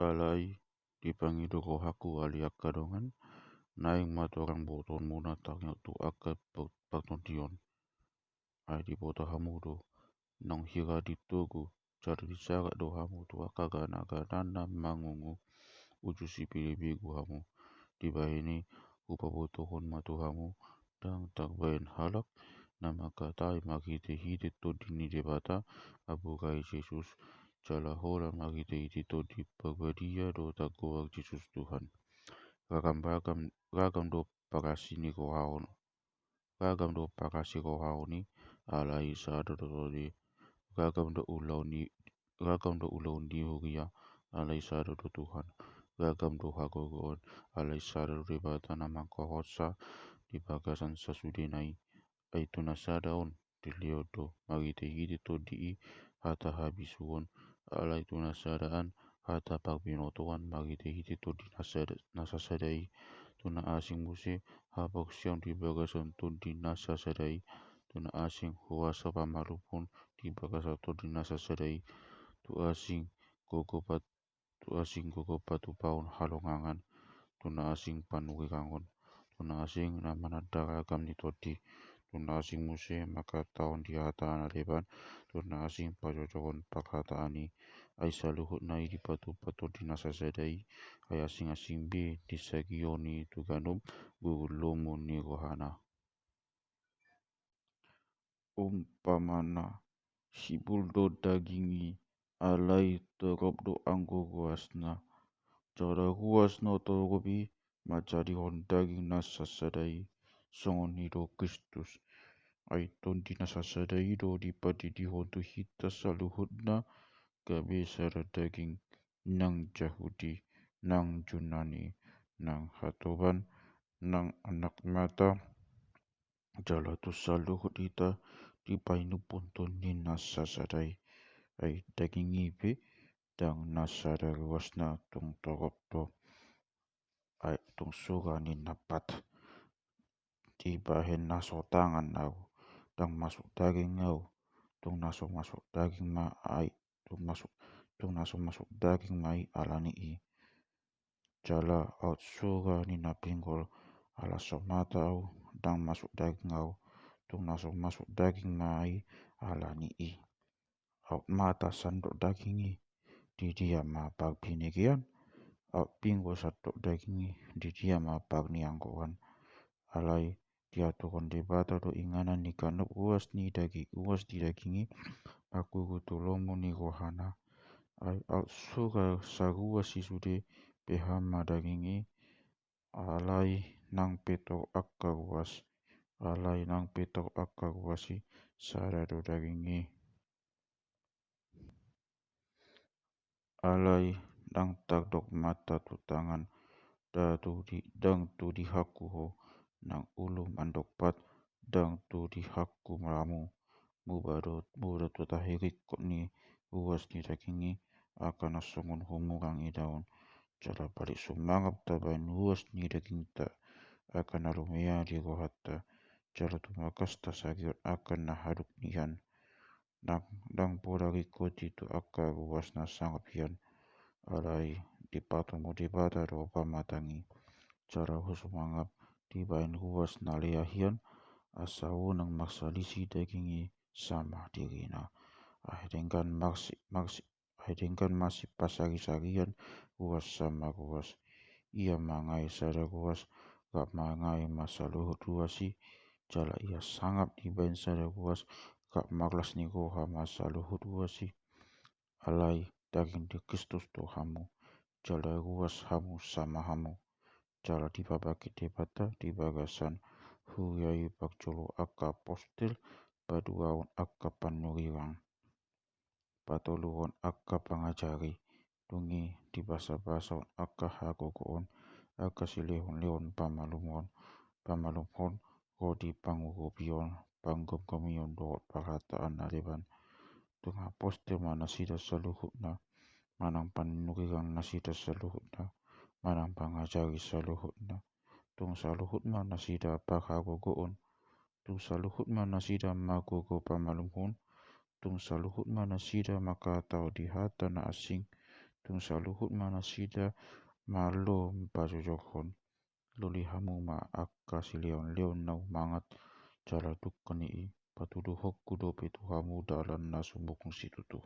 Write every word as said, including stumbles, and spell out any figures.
Alai dipangido rohangku ale angka dongan, naeng ma torang botoonmuna tangiang tu angka pangtondion. Ai diboto hamu do, naung hira di togu, jala disarat do hamu tu angka gana-gana na mangungu, uju sipilebegu hamu. Dibahen i hupabotohon ma tu hamu, ndang tarbahen halak na mangkatai marhite-hite Tondi ni Debata, Aburani Jesus, jala holan marhite-hite Tondi Parbadia do tagoar Jesus Tuhan. Ragam-ragam, ragam do parasi ni roha on, ragam do parasi roha on i, alai sada do Tondi. Ragam do ulaon i, ragam do ulaon ni huria, alai sada do Tuhan. Ragam do hagogoon, alai sada do Debata na mangkorhon sa di bagasan sasudena i. Ai tu na sada on dilehon do marhite-hite Tondi i hata habisuhon, alai tu na sada an hata parbinotoan marhite-hite Tondi na sada, na sasada i. Tu na asing muse haporseaon di bagasan Tondi na sasada i. Tu na asing huasa pamalumhon di bagasan Tondi na sasada i. Tu asing gogo pat-, tu asing gogo patupaon halongangan. Tu na asing panurirang on. Tu na asing na mananda ragam ni tondi. Tu na asing muse mangkatahon di hata na leban. Tu na asing pajojohon parhataan i. Ai saluhutna i dipatupa Tondi na sasada i. Ai asing-asing be disagion i tu ganup gurun lomo ni rohana. Umpamana, sibul do daging i, alai torop do anggo ruasna. Jala ruas na torop i manjadihon daging na sasada i, songon i do Kristus. Ai Tondi na sasada i do dipatindihon tu hita saluhutna, gabe sada daging, nang Jahudi, nang Junani, nang hatoban, nang anak mata, jala tu saluhut hita dipainumhon Tondi na sasada i. Ai daging i pe ndang na sada ruasna, tung torop do. Ai tung sura ni na pat. Dibahen na so tangan au, ndang masuk daging au. Tung na so masuk daging ma ai, tung masuk, tung na so masuk daging ma i alani i. Jala aut sura ni na pinggol, ala so mata au, ndang masuk daging au. Tung na so masuk daging ma i alani i. Aut mata sandok daging i, di dia ma parbinegeian? Aut pinggol sandok daging i, di dia ma parnianggoan? Alai diatuhon Debata do inganan ni ganup ruas ni daging, ruas ni daging i, marguru tu lomo ni rohana. Ai aut sura saruas i sude, beha ma daging i, alai nang pe tor angka ruas, alai nang pe tor angka ruas i, sada do daging i. Alai ndang tardok mata tu tangan, ndang tu di, ndang tu dihangku ho, nang ulu mandok pat, ndang tu dihangku ramu. Muba do, muba do tu tahe ringkot ni ruas ni daging i, angka na songon humurang idaon. Jala parik sumangap tabahen ruas ni dagingta, angka na lumea di rohanta, jala tumangkas tasagihon angka na haduk nian. Ndang, ndang pola ringkot i tu angka ruas na sangap hian. Alai dipatomu Debata do pamatang i. Jala husumangap dibahen ruas na lea hian, asa unang marsalisi daging i sama dirina. Ai denggan marsi, marsi, ai denggan masipasari-sarian ruas sama ruas. Ia mangae sada ruas, rap mangae ma saluhut ruas i, jala ia sangap dibahen sada ruas, rap marlas ni roha ma saluhut ruas i. Alai daging ni Kristus do hamu, jala ruas hamu sama hamu. Jala dipabangkit Debata di bagasan huria i parjolo angka apostel, paduahon angka panurirang, patoluhon angka pangajari, dung i dibasabasahon angka hagogoon, angka silehonlehon pamalumhon, pamalumhon, ro di pangurupion, panggomgomion dohot parhataan na leban. Tung apostel ma nasida saluhutna, manang panurirang nasida saluhutna, manang pangajari saluhutna. Tung saluhut ma nasida parhagogoon, tung saluhut ma nasida margogo pamalumhon, tung saluhut ma nasida mangkatahon di hata na asing, Tung saluhut ma nasida malo pajojokhon. Loli hamu ma angka silehonlehon na umangat jala dungkon i, patuduhonku dope tu hamu dalan na sumurung situtu.